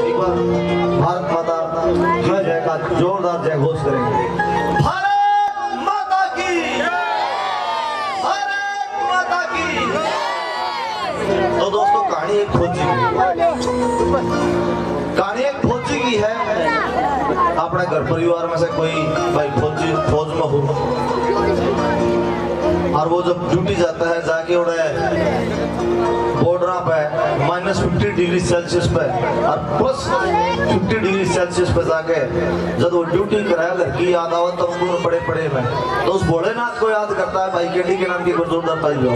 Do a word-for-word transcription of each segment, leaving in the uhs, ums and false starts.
एक बार भारत माता की जय का जोरदार जय घोष करेंगे। भारत माता की, भारत माता की। तो दोस्तों, कहानी एक फौजी की, कहानी एक फौजी की है। अपने घर परिवार में से कोई भाई फौजी, फौज में हो, और वो जब ड्यूटी जाता है, जाके उड़े बॉर्डर पे माइनस फिफ्टी डिग्री सेल्सियस पे और प्लस फिफ्टी डिग्री सेल्सियस पे जाके जब वो ड्यूटी कराया, घर की याद आवे तंबू में पड़े पड़े में, तो उस भोलेनाथ को याद करता है भाई। केडी के नाम की गुरजोर दत्ता जी।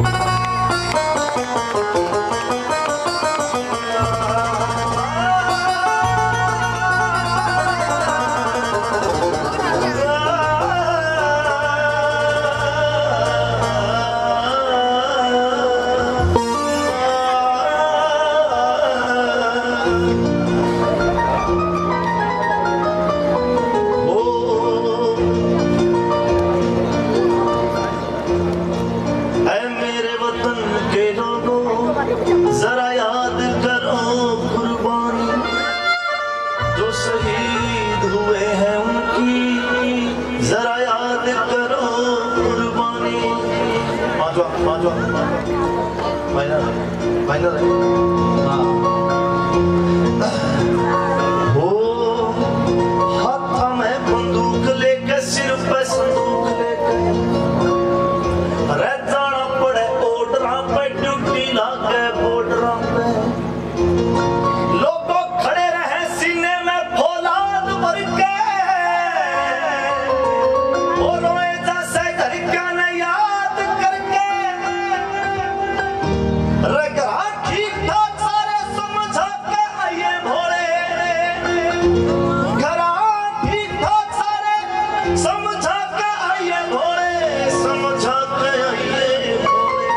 ऐ मेरे वतन के लोगों, जरा याद करो कुर्बानी, जो शहीद हुए हैं उनकी, जरा याद करो कुर्बानी। पांचवा, पांचवा, पांचवा। माइनर, माइनर है। हाँ। हो, हाथों में बंदूक लेके, सिर पे संदूक लेके, रह जाना पड़े ऑर्डर पे, ड्यूटी लागे बॉर्डर पे। लोगों खड़े रहे सीने में फौलाद भर के, और रोए जैसे घर का न याद करके। रे घरां ठीक ठाक सारे समझा के आइए भोले, घरां ठीक ठाक सारे समझा के आइए भोले, समझा के आइए भोले।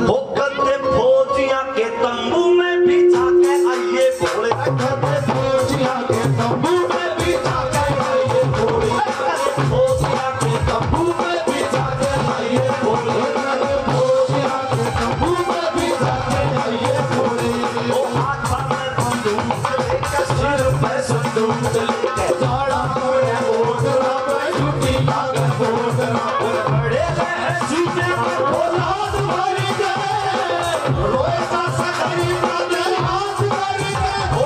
ओ कदे फौजियां के तंबू में भी जाके आइए भोले। कदे फौजियां के तंबू में भी जाके आइए भोले। कदे फौजियां के तंबू में भी जाके आइए भोले। कदे फौजियां के तंबू में भी जाके आइए भोले। ओ हाथ में बंदूक लेके, सिर पे संदूक लेके, जाना पड़े बॉर्डर पे, ड्यूटी लागे बॉर्डर पे। बड़े रहे सीने में फौलाद भर के, रोए जैसे घर का न याद करके। ओ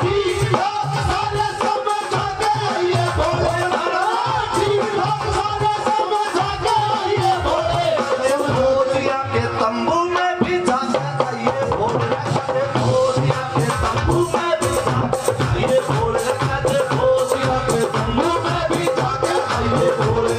ठीक ठाक सारे समझा के आइए भोले, ठीक ठाक सारे समझा के आइए भोले। फौजियां के तंबू में भी जाके आइए भोले, फौजियां के तंबू में भी जाके आइए भोले, फौजियां के तंबू में भी जाके आइए भोले।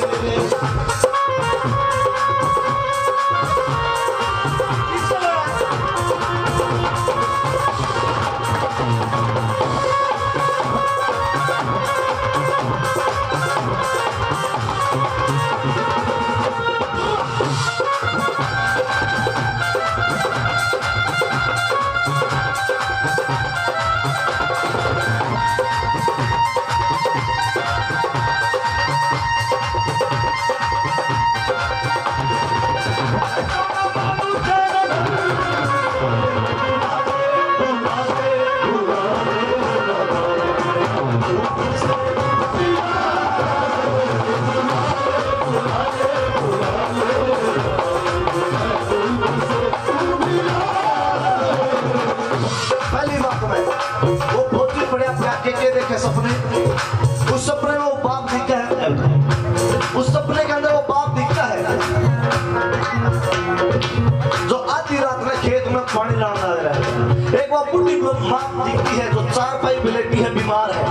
पहली बात में वो फौजी पड़या पड़या के, के देखे सपने, उस सपने में वो बाप दिखता है, उस सपने के अंदर वो बाप दिखता है जो आधी रात में खेत में पानी लाने आ रहा है। एक वो बूढ़ी माँ दिखती है जो चारपाई पे लेटी है, बीमार है,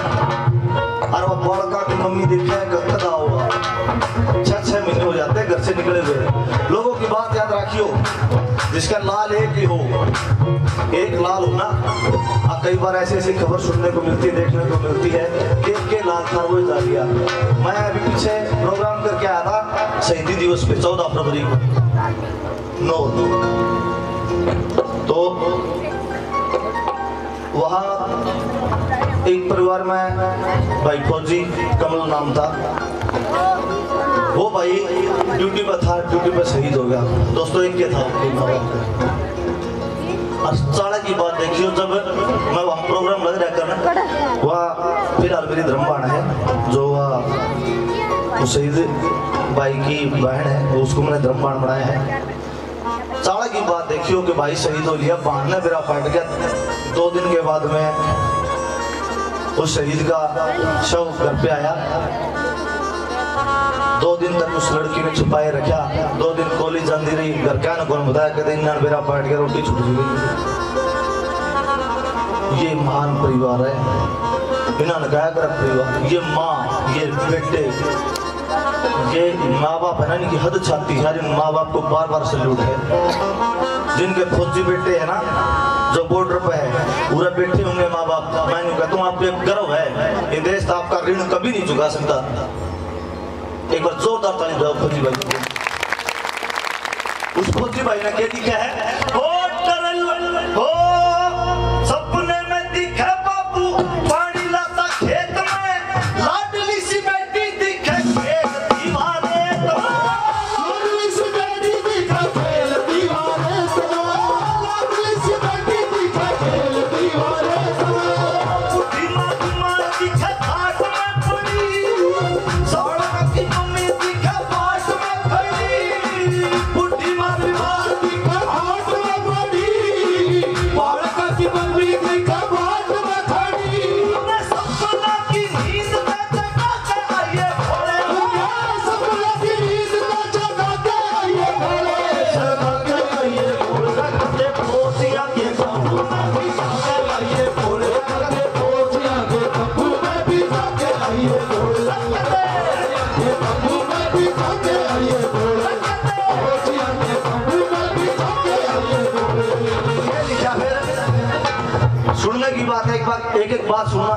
और वो बालका की मम्मी देखे है, कदा होगा, छह छह महीने हो जाते हैं घर से निकले हुए। लोगों की बात याद रखियो, जिसका लाल एक ही हो, एक लाल हो ना। आ, कई बार ऐसी ऐसी खबर सुनने को मिलती है, देखने को मिलती है कि एक के लाल था, वो जा लिया। मैं अभी पीछे प्रोग्राम करके आया था शहीदी दिवस पे, चौदह फरवरी को, नौ, तो वहाँ एक परिवार में भाई फौजी, कमल नाम था, वो भाई ड्यूटी पे था, ड्यूटी पे शहीद हो गया। दोस्तों, एक के था, एक था। और चाला की बात देखियो, जब मैं वहाँ प्रोग्राम लग रहा करना, वहाँ फिलहाल मेरी धर्मबाण है, जो वहाँ शहीद भाई की बहन है, वो उसको मैंने धर्मबाण बनाया है। चाला की बात देखियो कि भाई शहीद हो लिया, बहान ने बेरा पाट गया। दो दिन के बाद में उस शहीद का शव घर पे आया। दो दिन तक उस लड़की ने छुपाए रखा। दो दिन कॉलेज जाती रही, घर का ने कौन बताया, कदे इन्ना बेरा पाट के रोटी छूट गई। ये महान परिवार है, इन्होंने गाया कर परिवार। ये माँ, ये बेटे, ये माँ बाप है ना, इनकी हद छाती है। इन माँ बाप को बार बार सल्यूट है। जिनके फौजी बेटे हैं ना, जो बॉर्डर पे है, पूरा बैठे होंगे माँ बाप। मैं यूं कहता हूँ, आपको एक गर्व है, ये देश तो आपका ऋण कभी नहीं चुका सकता। एक बार जोरदार ताली बजाओ फौजी भाई को। उस फौजी भाई ने क्या लिखा है? ओ टरल, ओ सपने में दिखे बाबू, पानी लाता खेत में, लाडली सी बेटी दिखे खेत दीवाने तो। लाडली सी बेटी दिखे खेत दीवाने तो। लाडली सी बेटी दिखे खेत दीवाने तो। बुढ़ी माँ, माँ दिखे खाट में पड़ी, सपना की मम्मी दिखे बाट में खड़ी, बुढ़ी माँ बीमार दिखे बाट में पड़ी, बालक की मम्मी दिखे बाट में खड़ी। मैं सपना की नींद में जगा के आइए भोले, मैं सपना की नींद में जगा के आइए भोले, जगा के आइए भोले, रख दे पोसिया के तंबू में भी जगा के आइए भोले। सुनने की बात है, एक बार एक एक बात सुनना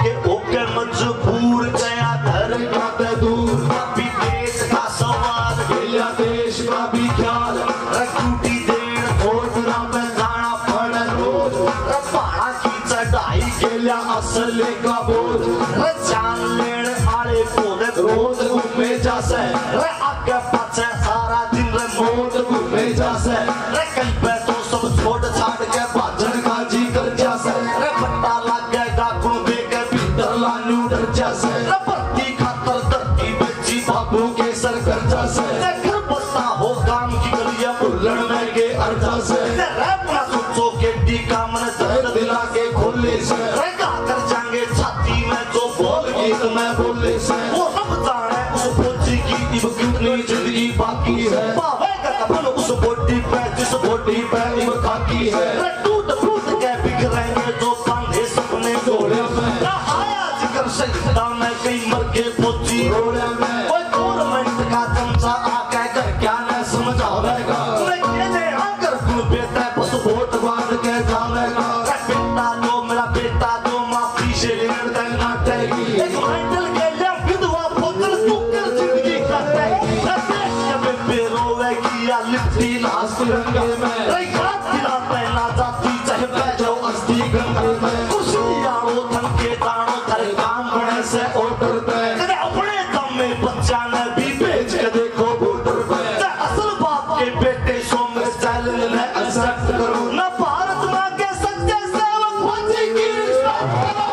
कि ओके मजबूर गया घर का दूर, विदेश का सवाल, गया देश का भी ख्याल, ड्यूटी देण कोटरा में जाना पड़े रोज, रे पहाड़ा की चढ़ाई के लिया असले का बोझ, रे जान लेण आले भोले रोज घूमे जासे, रे आगे पाछे सारा दिन रे मौत घूमे जासे, रे कहीं पे तो सब छोड़ छाड़ के भाजण का जी कर जासे, रे पट्टा लागेगा कुण दे के भीतर लानू डर जासे, रे भर्ती खातर धरती बेची बाबू के सर कर जासे, रे घर बसता हो काम की गलियां भूलण में के अर्जा से, रे अपना सोचो के डी का मन दर्द दिला के खोले से, रे गा कर जाएंगे छाती में जो बोल गीत में बोले से, वो रब जाने उस फौजी की इब कितनी जिंदगी बाकी है, पावेगा कफन उस बॉडी पे जिस बॉडी पे इब खाकी है, रे टूट फूट के बिखरेंगे जो बांधे सपने जोड़े में, ना आया जिक्र शहीदा में कई मर के फौजी रोड़े में, कोई गवर्नमेंट का चमचा आके घर क्या न समझावेगा, मैं कहने आकर कुण बेटा बस वोट बांट के जावेगा, रे बेटा जो मेरा बेटा जो माफी से लेण तक नाटेगी, एक मेंटल के लिए विधवा पुत्र तू कर जिंदगी काटेगी, रे देख के बेबे रोवेगी या लिपटी लाश तिरंगे में, रे याद दिलाते ना जाती चाहे बह जाओ अस्थि गंगे में, कुछ नहीं यारो थम के जानो तेरे काम बने से ऑर्डर पे, कदे अपने दम में बच्चा ने भी भेज के देखो बॉर्डर पे, ते असल बाप के बेटे सो मैं चैलेंज ने एक्सेप्ट करूं ना, भारत मां के सच्चे सेवक फौजी की रिस्पेक्ट करो।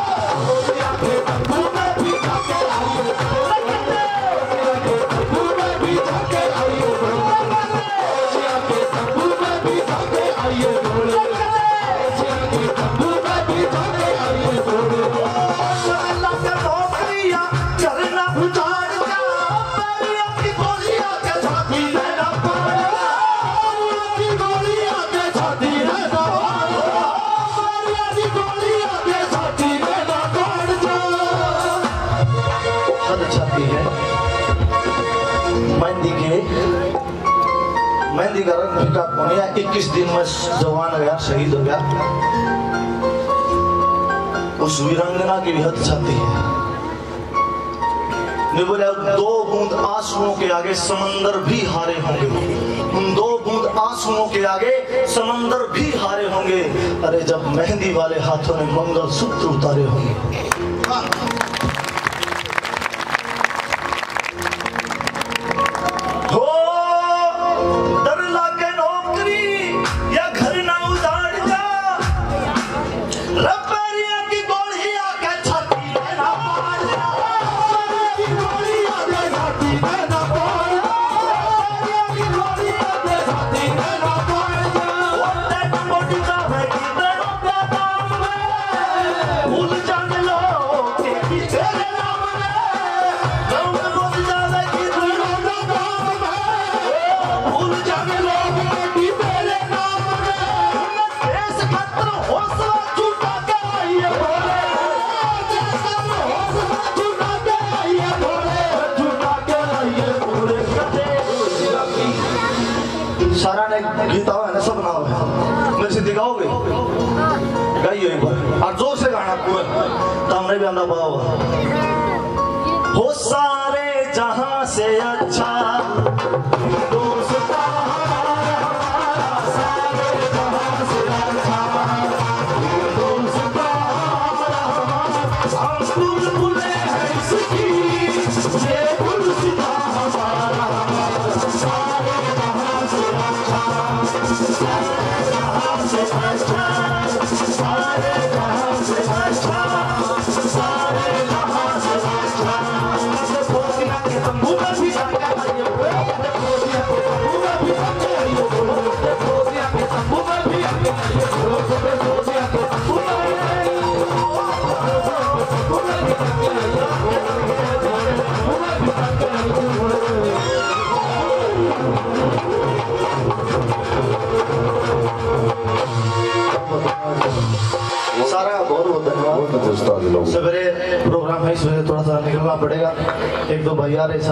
हद छाती है। मेहंदी के, मेहंदी का रंग फीका कोनी है। इक्कीस दिन में जवान गया, शहीद हो गया। उस वीरांगना की भी हद छाती है। नहीं बोला, दो बूंद आंसुओं के आगे समंदर भी हारे होंगे। उन दो बूंद आंसुओं के आगे समंदर भी हारे होंगे। अरे, जब मेहंदी वाले हाथों ने मंगलसूत्र उतारे होंगे। हो, डर लागे नौकरी या घर ना उजाड़ रबड़िया की गोली आके छाती में ना मार। रबड़िया की गोली आके छाती में ना मार। रबड़िया की गोली आके छाती में ना मार। ओ तेरी मोटी का है कि तेरा प्यार नाम है। भूल जाने लोग के पीछे रे नाम है। गाँव में पहुंच जाने की तेरा नाम है। भूल जाने लोग के पीछे रे नाम है। देश खातर हौसला जुटा के आइए भोले। देश खातर हौसला जुटा के आइए भोले। जुटा के आइए भोले। सारा ने गीता है ना, सब नाम है। मेरे से दिखाओगे? गाइए एक बार। और जोर से गाना पूरा। तो हमने भी आंदा पाओ। हो सारे जहां से अच्छा हिंदुस्तान हमारा, हमारा, सारे जहां से अच्छा हिंदुस्तान हमारा, हमारा। हम बुलबुलें हैं इसकी, ये गुलसितां हमारा, हमारा, सारे जहां से अच्छा, सारे जहां से अच्छा, सारे जहां से अच्छा। सारा बहुत बहुत धन्यवाद। बहुत अच्छा उस्ताद लोग। सवेरे प्रोग्राम है, इस वजह थोड़ा सा निकलना पड़ेगा। एक दो भाई आ रहे साथ।